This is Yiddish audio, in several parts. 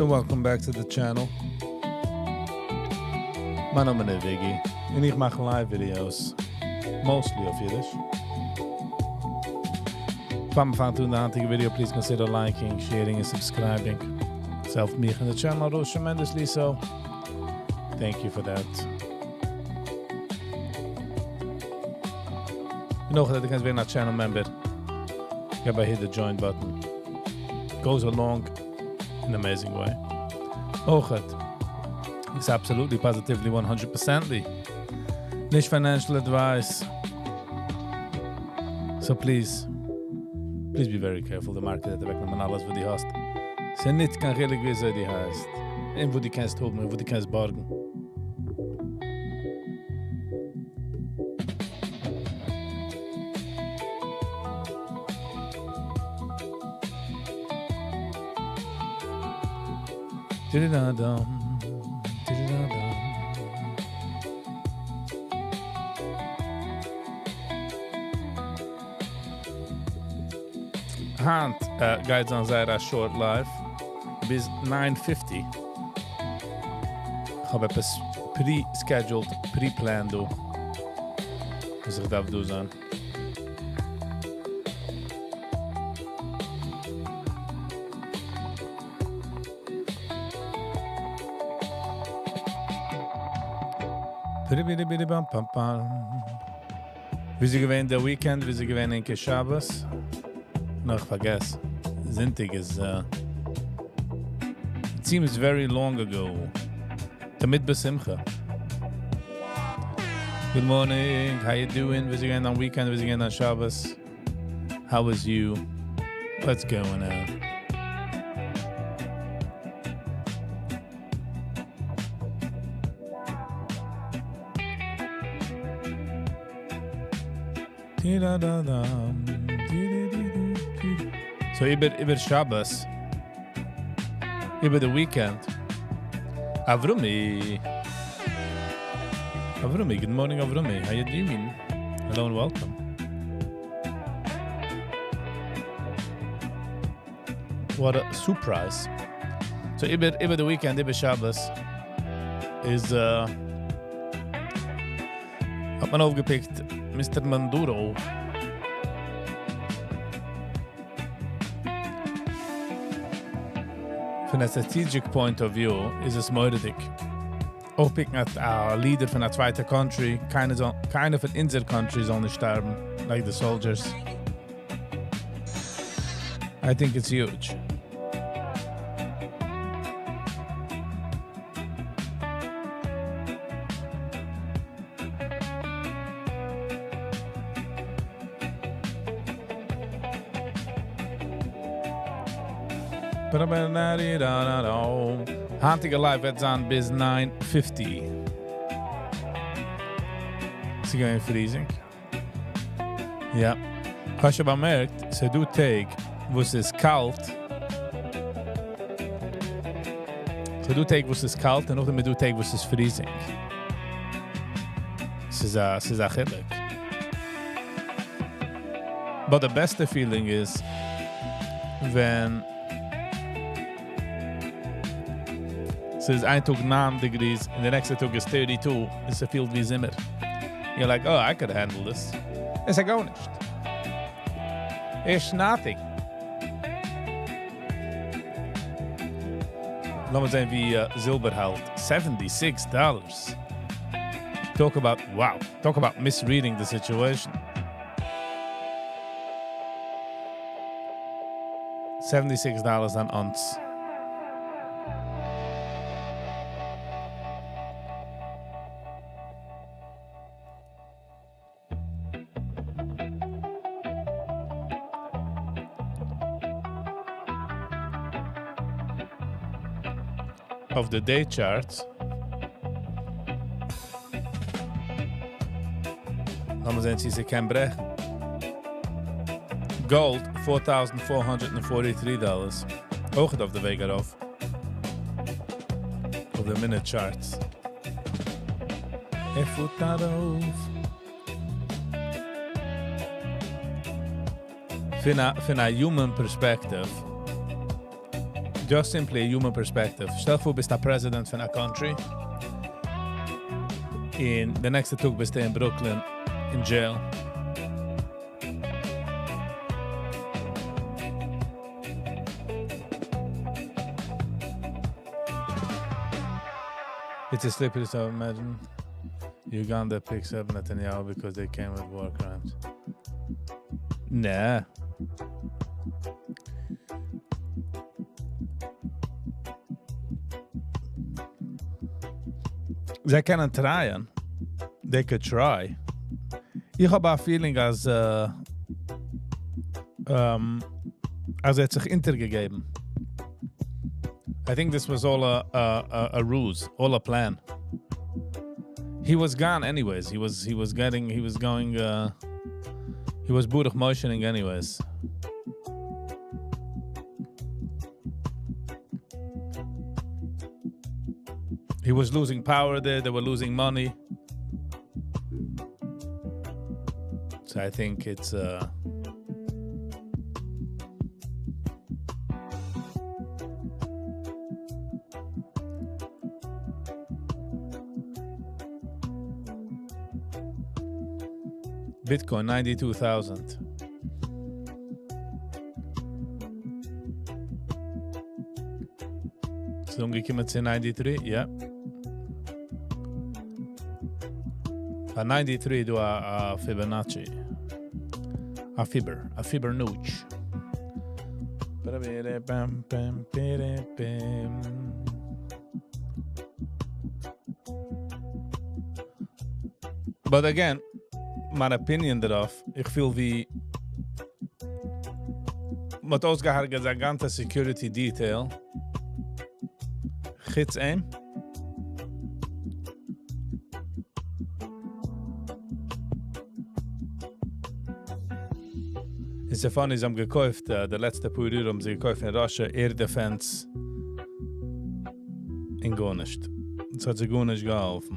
And welcome back to the channel. מיין נאמען איז Viggy און איך מאך live videos, mostly אויף אידיש. פאר מיר פאנגען אן די היינטיגע video, please consider liking, sharing and subscribing. עס העלפט מיך און די channel ארויס tremendously, so thank you for that. און אויך, דו קענסט ווערן א channel member. געב א hit the join button. Goes a long and amazing way. אויך, איז absolutely positively 100 percently נישט financial advice. So please, please be very careful. The market וועט אוועקנעמען אלעס וואס דו האסט. ס'איז נישט קיין חילוק ווי אזוי דו הייסט. און וואו דו קענסט האבן און וואו דו קענסט בארגן. היינט גייט זיין זייער א short live ביז 9:50. איך האב עפעס pre-scheduled, pre-planned דא, וואס איך דארף דא זיין. ווי איז געווען דער weekend? ווי איז געווען ענקער שבת? נאך פארגעס. זונטאג איז uh, it seems very long ago. תמיד בשמחה. Good morning. How you doing? ווי איז געווען דיין weekend? ווי איז געווען דיין שבת? How was you? What's going on? So איבער איבער שבת, איבער the weekend. Avrumi. Avrumi, good morning Avrumi. How you doing? Hello and welcome. What a surprise. So איבער איבער the weekend, איבער שבת איז uh, האט מען אויפגעפיקט Mister Maduro. פון א strategic point of view איז עס מורא'דיג. אויפפיקן א leader פון א צווייטע country, קיינער זאל, קיינער פון אונזער country זאל נישט שטארבן, like the soldiers. I think it's huge. היינטיגע live וועט זיין ביז 9:50. ס'איז געווען freezing. יא. איך האב שוין באמערקט, ס'איז דא טעג, וואו ס'איז קאלט. ס'איז דא טעג, וואו ס'איז קאלט, און נאכדעם איז דא טעג, וואו ס'איז freezing. ס'איז א, ס'איז א חילוק. But the best feeling is ווען ס'איז איין טאג 9 degrees און דער נעקסטע טאג איז 32, עס פילט ווי זומער. You're like, "Oh, I could handle this." עס איז גארנישט. It's nothing. לאמיר זען, ווי uh, זילבער האלט. $76. Talk about, wow, talk about misreading the situation. $76 an ounce. Of the day charts. לאמיר זען, צי ס'קען ברעכן. Gold, $4,443. אויך אויף די וועג ארויף. Of the minute charts. ער פארט ארויף. פון א, פון א human perspective. Just simply a human perspective. שטעל פאר ביסט א president פון א country. און די נעקסטע טאג ביסטו אין Brooklyn אין jail. It's a slippery slope, imagine Uganda picks up Netanyahu because they came with war crimes. Nah. זיי קענען try ען. They could try. איך האב א feeling אז uh, um, אז ער האט זיך אונטערגעגעבן. I think this was all a ruse, all a plan. He was gone anyways. He was getting he was going he was ברוך motioning anyways. He was losing power there. They were losing money. So I think it's Bitcoin 92,000. ס'איז אנגעקומען צו 93, yeah. ביי 93 דא א, א Fibonacci. א Fibber, א Fibber-notch. Bam, bam, bam. But again, מיין opinion דערויף, איך פיל ווי מ'האט אויסגעהרגעט זיין גאנצע security detail. חוץ אים. איז funny, זיי האבן געקויפט, די לעצטע פאר יאר האבן זיי געקויפט אין Russia air defense און גארנישט. דאס האט זיי גארנישט געהאלפן.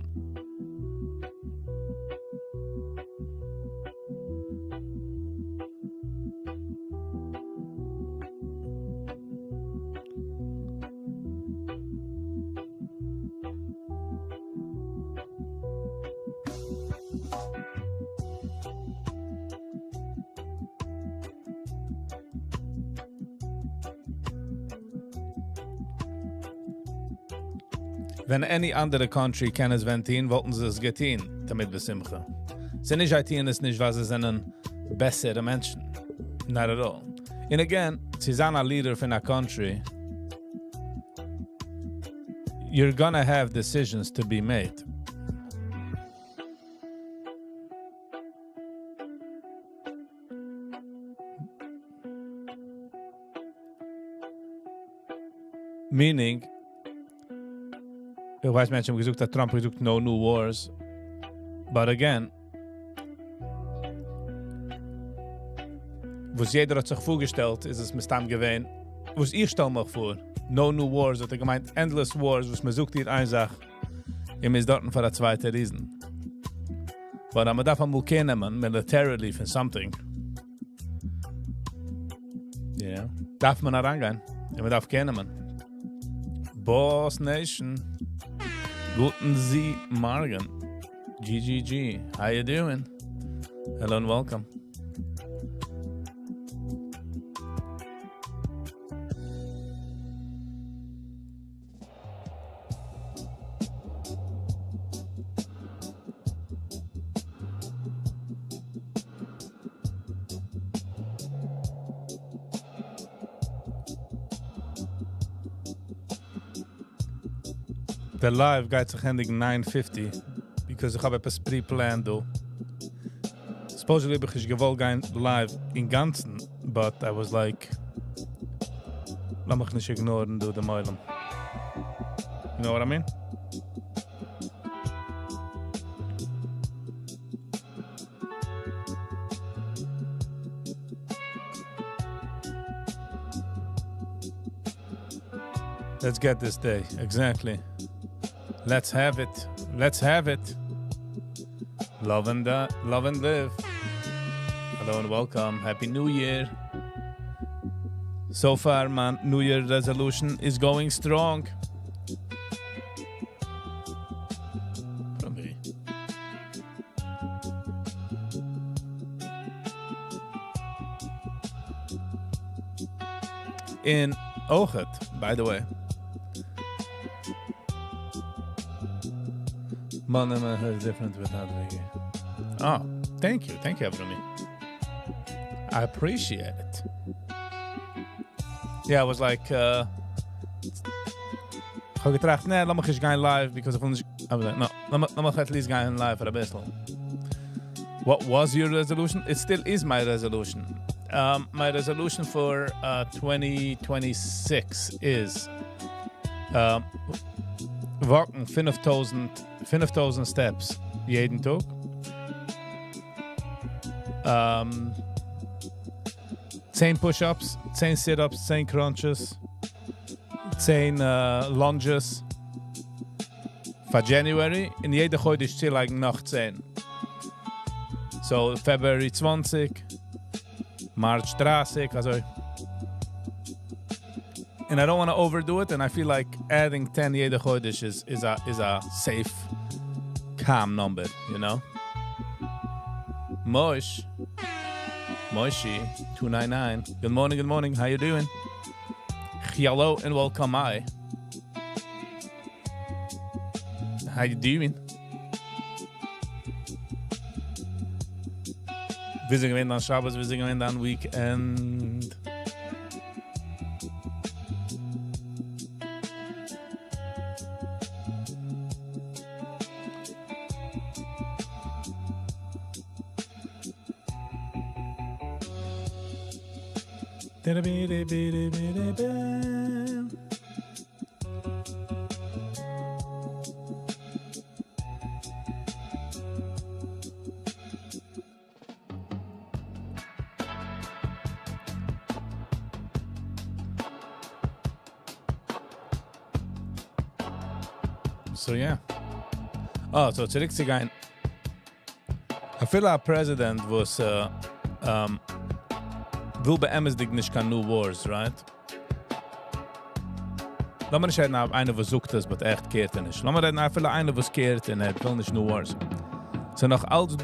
ווען any אנדערע country קען עס ווען טון, וואלטן זיי עס געטון, תמיד בשמחה. זיי נישט זיי טוען עס נישט, ווייל זיי זענען בעסערע מענטשן. Not at all. And again, צו זיין א leader פון א country, you're gonna have decisions to be made. Meaning, איך ווייס, מענטשן האבן געזאגט, אז Trump האט געזאגט, no new wars. But again, וואס יעדער האט זיך פארגעשטעלט, איז עס מסתם געווען, וואס איך שטעל מיך פאר, no new wars, האט ער געמיינט endless wars, וואס מען זאגט דיר איין זאך, און מ'איז דארטן פאר א צווייטע reason. But מען דארף אמאל care נעמען, militarily פון something. Yeah. דארף מען אריינגיין. און מען דארף care נעמען. Boss Nation. גוטן זי מארגן. GGG. How you doing? Hello and welcome. The live גייט זיך ענדיגן 9:50 because איך האב עפעס pre-planned דא. Supposedly האב איך נישט געוואלט גיין live אינגאנצן, but I was like, לאמיך נישט ignore ן דא דעם עולם. You know what I mean? Let's get this day. Exactly. Let's have it. Let's have it. Love and live. Hello and welcome. Happy New Year. So far מיין New Year resolution is going strong. און אויכעט, by the way. Manema is different without Viggy. Oh, thank you. Thank you, Avrumi. I appreciate it. Yeah, I was like, איך האב געטראכט, נע, לאמיך נישט גיין live, because איך וויל נישט, I was like, no, לאמיך at least גיין live פאר א ביסל. What was your resolution? It still is my resolution. My resolution for 2026 is walk ן 5000 5000 steps יעדן טאג. 10 push-ups, 10 sit-ups, 10 crunches, 10 lunges פאר January. און יעדע חודש צולייגן נאך 10. So February 20, March 30, אזוי. And I don't want to overdo it, and I feel like adding 10 יעדע חודש is a safe, calm number, you know? Mosh, Moshi, 299. Good morning, good morning. How you doing? Hello and welcome, I. How you doing? וויאזוי געווען דיין שבת, וויאזוי געווען דיין weekend. So yeah. Oh, so צוריקצוגיין. אפילו א president וואס וויל באמת'דיג נישט קיין new wars, right? לאמיר נישט רעדן איינער וואס זאגט עס, but עכט care ט ער נישט. לאמיר רעדן אפילו איינער וואס care ט און ער וויל נישט new wars. So נאך אלץ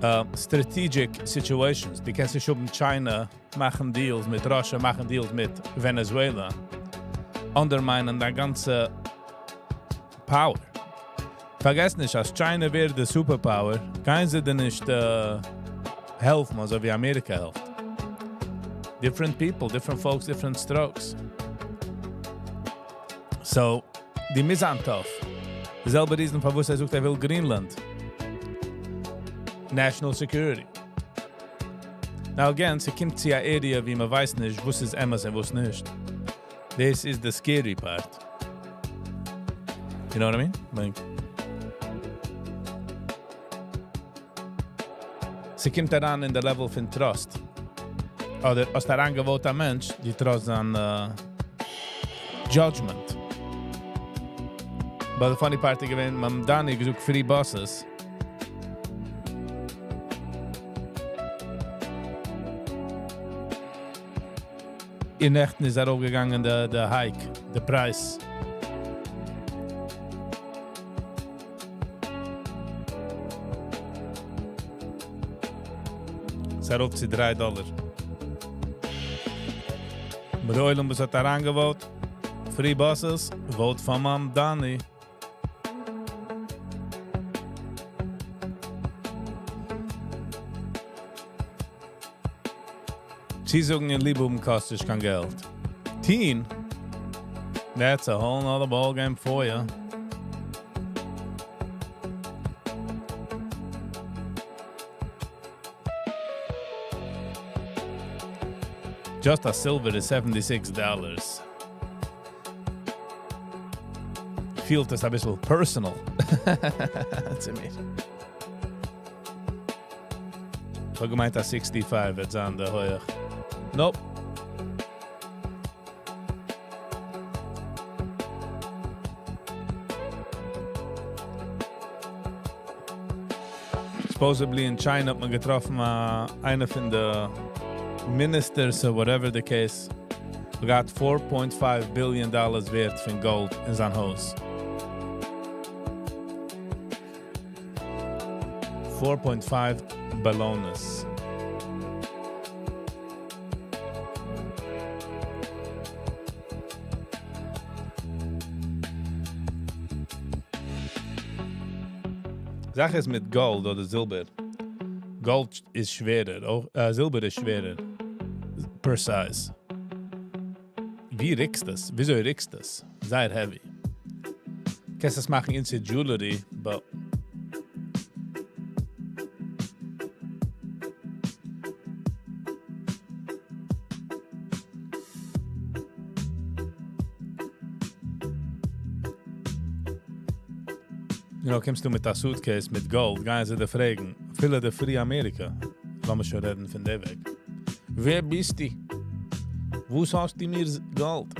דא strategic situations. דו קענסט נישט האבן China מאכן deals מיט Russia, מאכן deals מיט Venezuela. Undermine ען דיין גאנצע power. פארגעס נישט, אז China ווערט די superpower, גייען זיי דיר נישט העלפן, אזוי ווי אמעריקע העלפט. Different people, different folks, different strokes. So, די מוז זיין tough. די זעלבע reason פארוואס ער זאגט, ער וויל Greenland. National security. Now again, ס'קומט צו א area ווי מען ווייסט נישט, וואס איז אמת און וואס נישט. This is the scary part. You know what I mean? Like, ס'קומט אריין אין די level פון trust. אדער האסט אריינגע vote א מענטש, דו trust זיין judgment. But the funny part איז געווען, Mamdani געזאגט free buses. און נעכטן איז ארויפגעגאנגען די hike, די price. ס'איז ארויף צו 3 דאלאר. אבער דער עולם וואס האט אריינגע vote, free buses, vote פאר Mamdani. צוזאגן און ליב האבן קאסט נישט קיין געלט. טון, that's a whole nother ball game for you. Just a silver is $76. פילט עס א ביסל personal. צו מיר. איך האב געמיינט, אז 65 וועט זיין די הויך. Nope. Supposedly in China האט מען געטראפן איינע פון די ministers or whatever the case האט געהאט four point five billion dollars ווערט פון גאלד אין זיין הויז. four point five באלאנעס. זאך איז מיט גאלד אדער זילבער, גאלד איז שווערער, זילבער איז שווערער per size. ווי ריקסט עס? וויאזוי ריקסט עס? זייער heavy. קענסט עס מאכן into jewelry, but you know, קומסטו מיט א suitcase מיט גאלד, גייען זיי דיר פרעגן, אפילו די free אמעריקע, לאמיר שוין רעדן פון די וועג. ווער ביסטו? וואס האסטו מיר גאלד?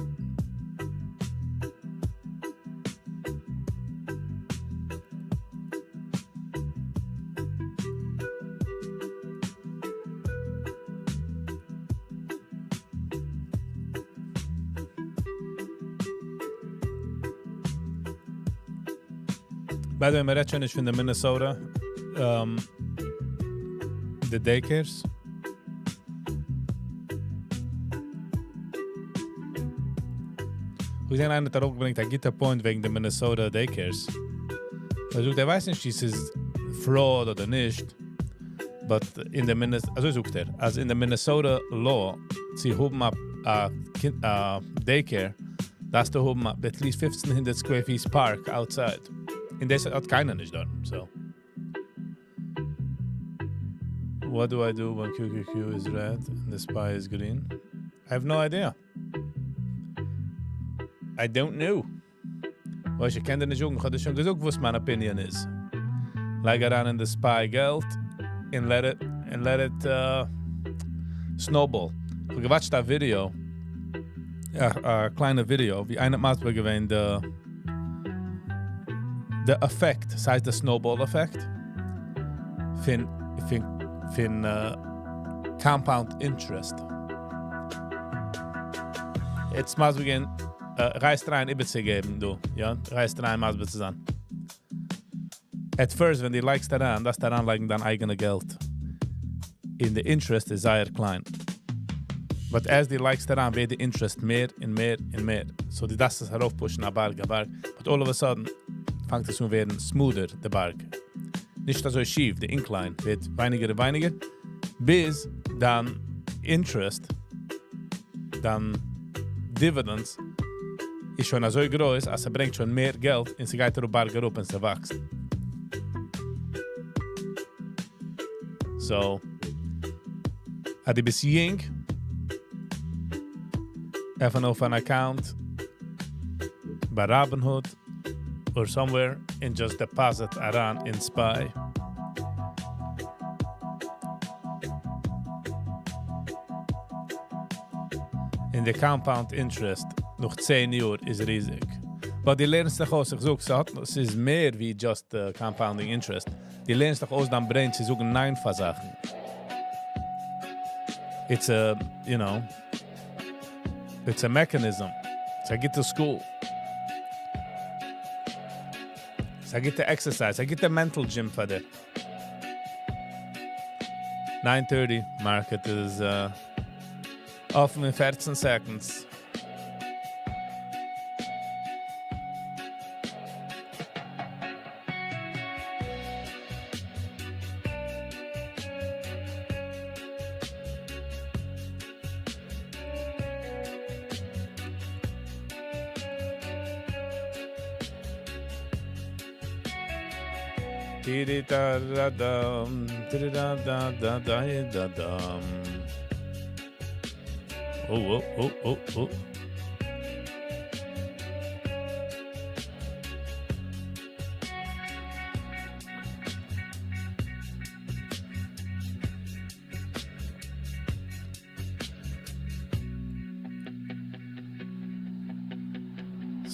By the way, מען רעדט שוין נישט פון די Minnesota די daycares. כ'האב געזען איינער האט ארויפגעברענגט א גוטע point וועגן די Minnesota daycares. ער זאגט ער ווייסט נישט צו ס'איז fraud אדער נישט, but אין די Minnes, אזוי זאגט ער, אז אין די Minnesota law צו האבן א א daycare דארפסטו האבן at least 1500 square feet park outside. און דאס האט קיינער נישט דארט, so. What do I do when QQQ is red and the SPY is green? I have no idea. I don't know. ווייס איך קען דיר נישט זאגן, איך האב דיר שוין געזאגט וואס מיין opinion איז. לייג אריין אין די SPY געלט און let it, און let it snowball. איך האב גע watch ט א ווידעא, א קליינע ווידעא, ווי איינער האט מסביר געווען די די effect, ס'הייסט די snowball effect, פון פון פון compound interest. יעצט מסביר געווען, רייסט אריין איבערצוגעבן דא, יא? רייסט אריין מסביר צו זיין. At first ווען דו לייגסט אריין, דארפסטו אריינלייגן דיין אייגענע געלט. און די interest איז זייער קליין. But as דו לייגסט אריין ווערט די interest מער און מער און מער. So דו דארפסט עס ארויף push ן א בארג א בארג. But all of a sudden פאנגט עס אן ווערן smoother די בארג. נישט אזוי שיף, די incline ווערט ווייניגער און ווייניגער, ביז דיין interest, דיין dividends, איז שוין אזוי גרויס אז ס'ברענגט שוין מער געלט און ס'גייט אראפ בארג אראפ און ס'וואקסט. So, אז דו ביסט יונג, עפן אויף אן account ביי Robinhood or somewhere און just deposit אריין אין SPY. און די compound interest נאך 10 יאר איז ריזיג. But דו לערנסט דיך אויס, איך זאג, ס'האט, ס'איז מער ווי just compounding interest. דו לערנסט דיך אויס דיין brain צו זאגן ניין פאר זאכן. It's a, you know, it's a mechanism. ס'איז א גוטע school. ס'איז א גוטע exercise, א גוטע mental gym פאר דיר. 9:30, market איז אפן אין 14 seconds. Tiri-da-da-dum, tiri-da-da-da-da-da-dum. Oh, oh, oh, oh, oh.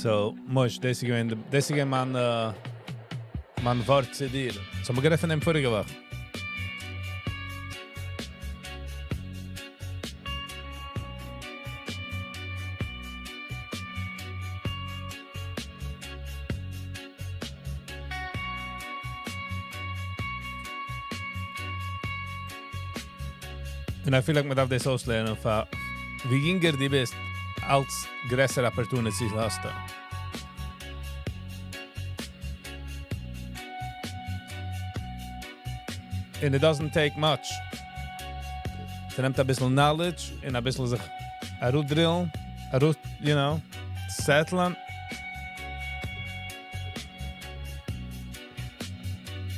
So, מוש, דאס איז געווען, דאס איז געווען מיין, מיין ווארט צו דיר. So, מיר גערעדט פון דעם פאריגע וואך. און I feel like מען דארף דאס אויסלערנען פאר ווי יונגער דו ביסט, אלץ גרעסער opportunities האסטו. And it doesn't take much. ס'נעמט אביסל knowledge און אביסל זיך אראפדרילן, אראפ, settle ן.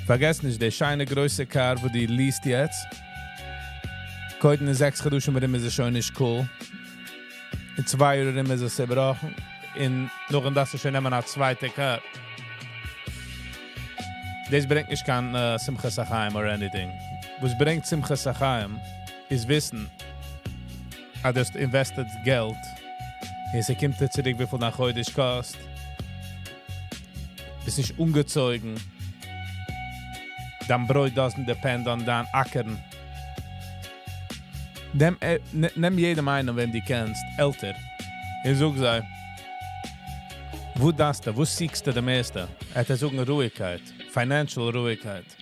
פארגעס נישט, די שיינע גרויסע קאר, וואס דו lease סט יעצט. קודם אין 6 חדשים ארום איז עס שוין נישט cool. אין 2 יאר ארום איז עס צעבראכן. און נאכדעם דארפסטו שוין נעמען א צווייטע קאר. דאס ברענגט נישט קיין שמחת החיים or anything. וואס ברענגט שמחת החיים איז וויסן, אז דו האסט invested געלט. און עס קומט דיר צוריק, וויפיל דיין חודש קאסט. ביסט נישט אנגעצויגן. דיין ברויט doesn't depend on דיין אקערן. נעם יעדעם איינעם, וועם דו קענסט, עלטער. און זאג זיי, וואו דארפסטו, וואו seek סטו די מערסטע? ער וועט זאגן רואיגקייט, financial רואיגקייט.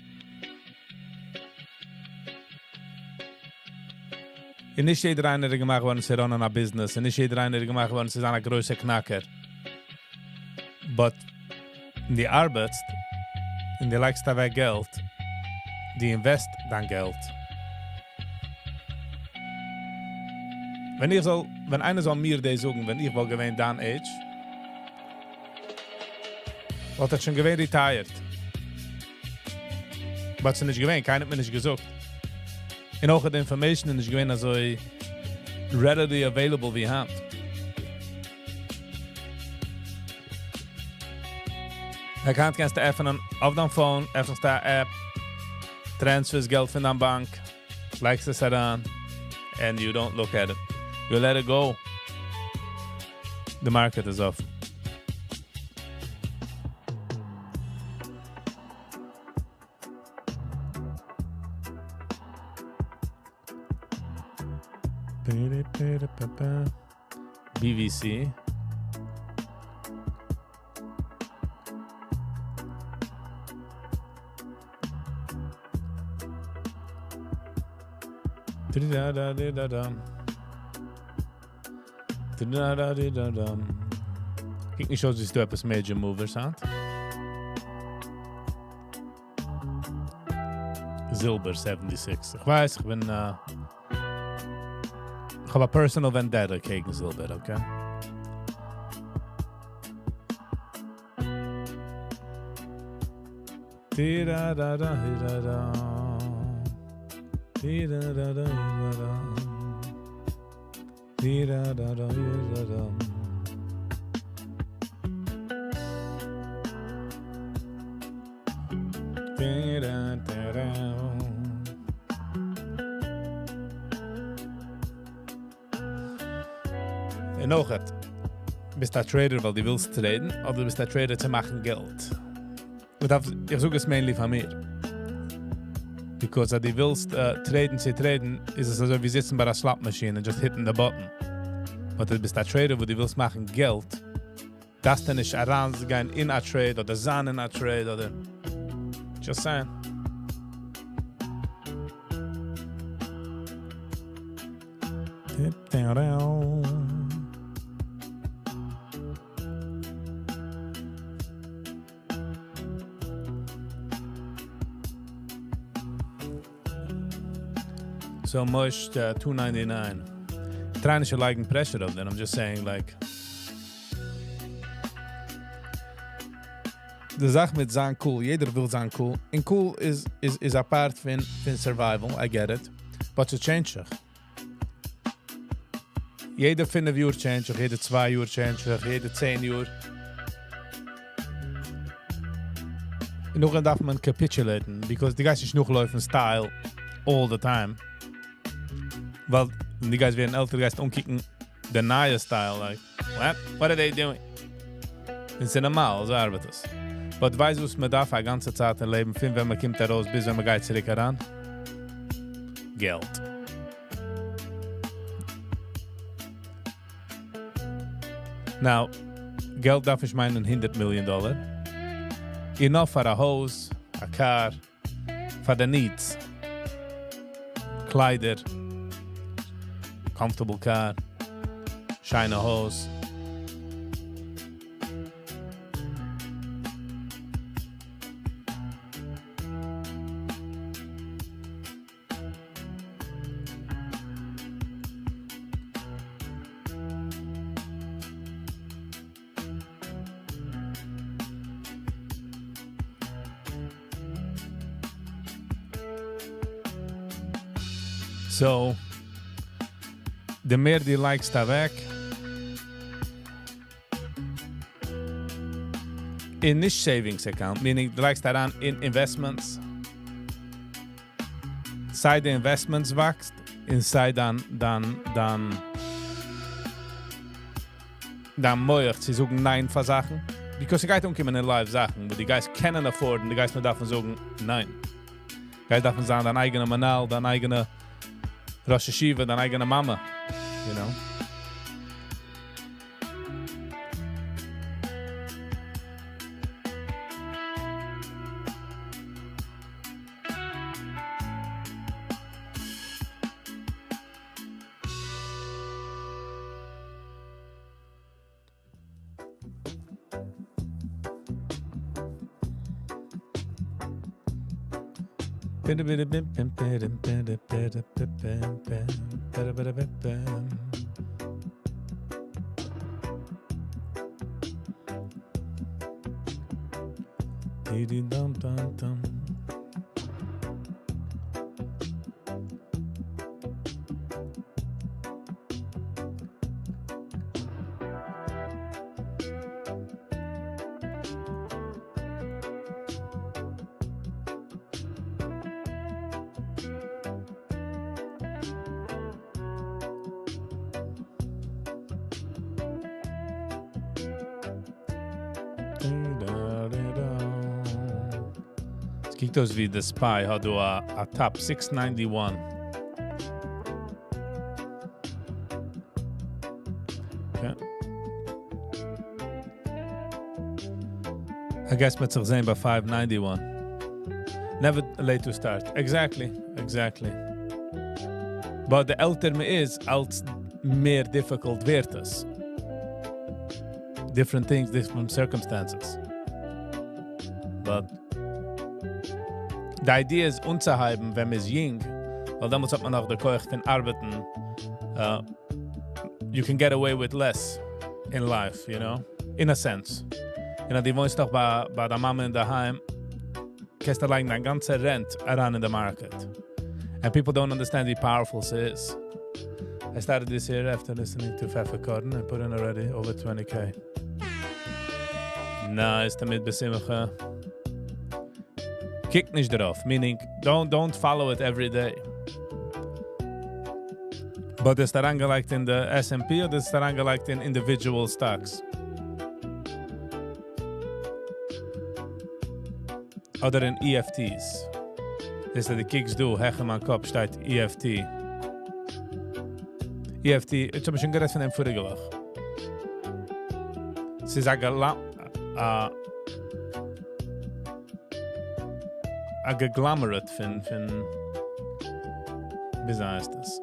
און נישט יעדער איינער איז געמאכט געווארן צו run ען א business, און נישט יעדער איינער איז געמאכט געווארן צו זיין א גרויסער קנאקער. But דו ארבעטסט און דו לייגסט אוועק געלט, דו invest דיין געלט. ווען איינער זאל מיר דאס זאגן, ווען איך וואלט געווען דיין age, וואלט איך שוין געווען retired. But ס'איז נישט געווען, קיינער האט מיר נישט געזאגט. און אויך די information איז נישט געווען אזוי readily available ווי היינט. היינט קענסטו עפענען אויף דיין phone, עפנסטו א app, transfer סט געלט פון דיין באנק, לייגסט עס אריין, and you don't look at it. You let it go. The market is off. BVC. Da-da-da-da-da-dum. Da-da-da-da-da-dum. קוקט נישט אויס, ווי ס'דא עפעס major movers היינט. זילבער 76. איך ווייס, איך האב א personal vendetta קעגן זילבער, okay? Di-da-da-da-da-da. Di-da-da-da-da-da. Di-da-da-da-da-da. Di-da-da-da. און נאך עפעס. ביסט א trader, ווייל דו ווילסט trade ן, אדער ביסט א trader צו מאכן געלט? איך זאג עס mainly פאר מיר. Because אז דו ווילסט trade ן צו trade ן, איז עס אזוי ווי זיצן ביי א slot machine and just hitting the button. But דו ביסט א trader, וואו דו ווילסט מאכן געלט, דארפסטו נישט אריינגיין אין א trade אדער זיין אין א trade אדער. Just saying. Down. So much 299. Try נישט צו לייגן pressure אויף דעם. I'm just saying, like, די זאך מיט זיין cool, יעדער וויל זיין cool. און cool איז a part פון survival, I get it. But ס' change זיך. יעדע 5 יאר change זיך, יעדע 2 יאר change זיך, יעדע 10 יאר. און נאכדעם דארף מען capitulate ן, because דו גייסט נישט נאכלויפן style all the time. ווייל דו גייסט ווערן עלטער, גייסט אנקוקן די נייע style, like, what? What are they doing? און ס'איז נארמאל, אזוי ארבעט עס. But ווייסט וואס מען דארף א גאנצע צייט אין לעבן, פון ווען מען קומט ארויס ביז ווען מען גייט צוריק אריין? געלט. Now, געלט דארף נישט מיינען 100 מיליאן דאלאר. Enough פאר א הויז, א קאר, פאר די needs. קליידער. Comfortable car, שיינע הויז. So, די מער דו לייגסט אוועק, אין נישט savings account, meaning דו לייגסט אריין אין investments, סיי די investments וואקסט, און סיי דיין מוח צו זאגן ניין פאר זאכן. Because ס'גייט אנקומען אין life זאכן, וואו דו גייסט קענען afford ן, דו גייסט נאר דארפן זאגן ניין. גייסט דארפן זיין דיין אייגענע מנהל, דיין אייגענע ראש ישיבה, דיין אייגענע מאמע, you know. עס קוקט אויס ווי די SPY האט דא א top 691. Okay. I guess מ'וועט זיך זען ביי 591. Never late to start. Exactly. But די עלטער מען איז, אלץ מער difficult ווערט עס. Different things, different circumstances. But the idea is אנצוהייבן, ווען מען איז יונג, ווייל דעמאלטס האט מען נאך די כח פון ארבעטן. You can get away with less in life, you know? In a sense. און אז דו וואוינסט נאך ביי דיין מאמע אין דער היים, קענסטו לייגן דיין גאנצע rent אריין אין the market. And people don't understand how powerful it is. I started this year after listening to Pfefferkorn and put in already over 20K. Nice, תמיד בשמחה. קוק נישט דערויף, meaning don't follow it every day. But איז אריינגעלייגט אין the S&P אדער איז אריינגעלייגט אין individual stocks? אדער אין EFTs? דאס איז די קוקסט דא, העכער מיין קאפ שטייט EFT. EFT, איך האב שוין גערעדט פון דעם פאריגע וואך. עס איז א conglomerate פון, ווי הייסט עס?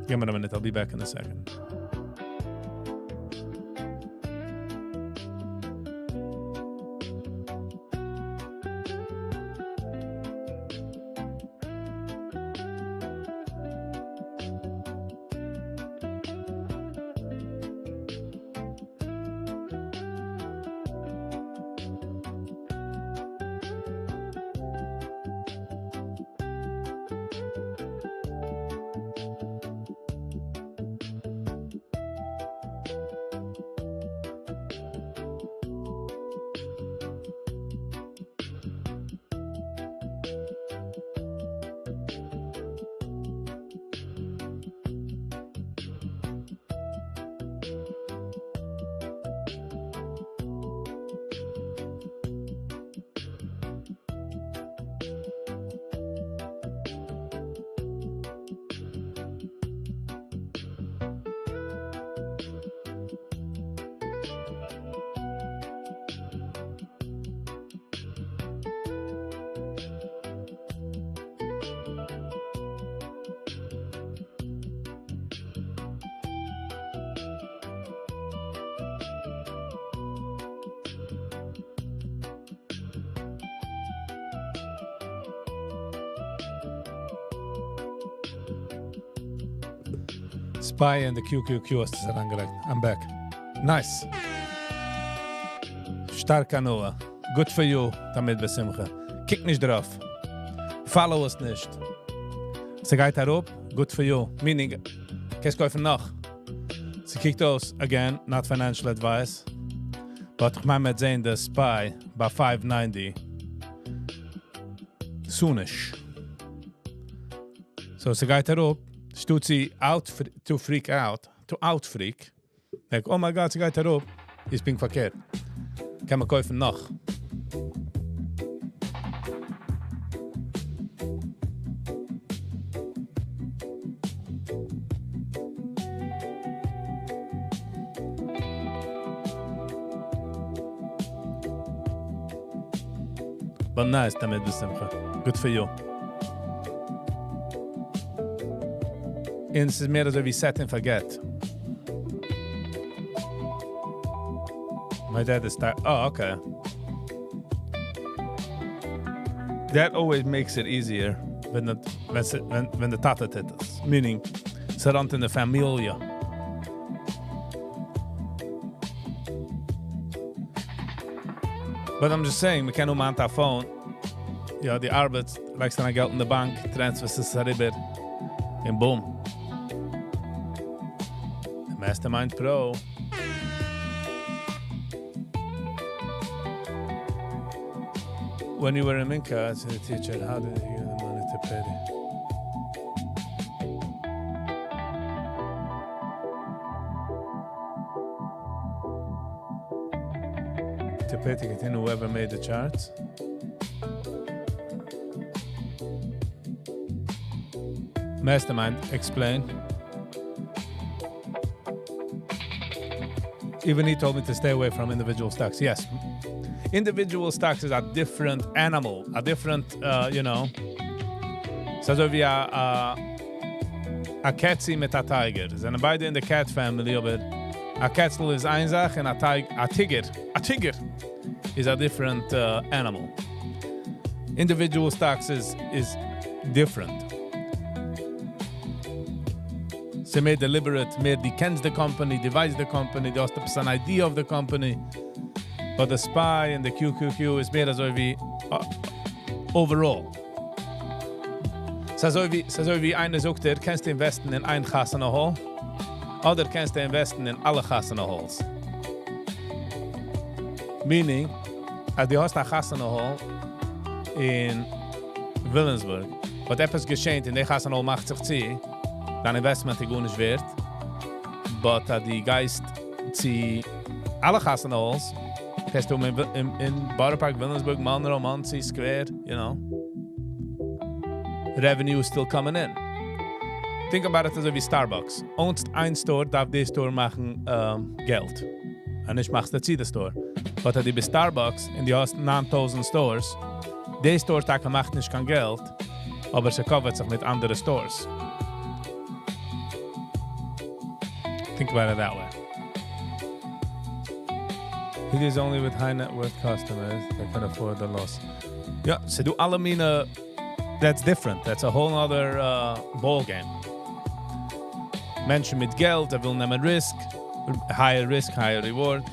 Give me a minute, I'll be back in a second. SPY and the QQQ האסטו עס אריינגעלייגט. I'm back. Nice. שטארק הנאה. Good for you, תמיד בשמחה. קוק נישט דערויף. Follow עס נישט. ס'גייט אראפ, good for you. Meaning, קענסט קויפן נאך. ס'קוקט אויס, again, not financial advice. But איך מיין מ'וועט זען די SPY ביי 590. Soonish. So ס'גייט אראפ, שטאט צו out to freak out, to out freak. Like, oh my God, ס'גייט אראפ, איז פונקט פארקערט. קען מען קויפן נאך. But nice, תמיד בשמחה. Good for you. און עס איז מער אזוי ווי set and forget. My dad is start. Oh, okay. That always makes it easier ווען די טאטע טוט עס. Meaning, ס'רunט אין די פאמיליע. But I'm just saying, מ'קען נאר מיט א phone. יא, דו ארבעטסט, לייגסט דיין געלט אין די באנק, transfer סט עס אריבער. און boom. The Mastermind Pro. When you were in Minka as a teacher, how did you get the money to pay? The To pay to continue whoever made the charts? Mastermind, explain. Even he told me to stay away from individual stocks. Yes. Individual stocks is a different animal, a different, uh. ס'איז אזוי ווי א, א, א קעצל מיט א tiger. זענען ביידע אין די cat family, אבער א קעצל איז איין זאך און א טיג א טיגער, א טיגער is a different animal. Individual stocks is different. ס'איז מער deliberate, מער דו קענסט די company, דו ווייסט די company, דו האסט עפעס an idea of the company. But the SPY and the QQQ איז מער אזוי ווי overall. ס'איז אזוי ווי, ס'איז אזוי ווי איינער זאגט דיר, קענסטו invest ן אין איין חתונה hall, אדער קענסטו invest ן אין אלע חתונה halls. Meaning, אז דו האסט א חתונה hall אין Williamsburg, but עפעס געשעט און די חתונה hall מאכט זיך צו, דיין investment איז גארנישט ווערט. But אז דו גייסט צו אלע חתונה halls, קענסטו אין, אין, אין Borough Park, Williamsburg, Monroe, Monsey, Square. Revenue is still coming in. Think about it אזוי ווי Starbucks. Own סט איין store, דארף די store מאכן געלט. און נישט מאכסטו צו די store. But אז דו ביסט Starbucks און דו האסט 9000 stores, די store טאקע מאכט נישט קיין געלט, אבער ס'cover ט זיך מיט אנדערע stores. Think about it that way. It is only with high net worth customers that can afford the loss. יא, ס'דא אלע מינע, that's different. That's a whole other ball game. מענטשן מיט געלט, זיי ווילן נעמען risk, higher risk, higher reward.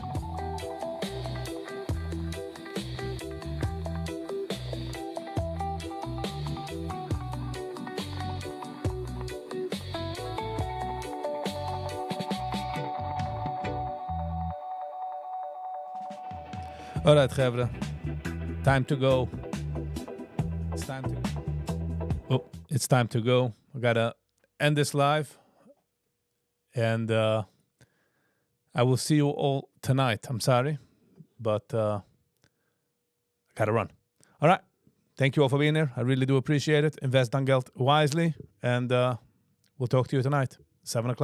Alright, חברה. Time to go. It's time to Oh, it's time to go. We gotta end this live. And I will see you all tonight. I'm sorry, but I gotta run. All right. Thank you all for being here. I really do appreciate it. Invest דיין געלט wisely, and we'll talk to you tonight, 7 o'clock.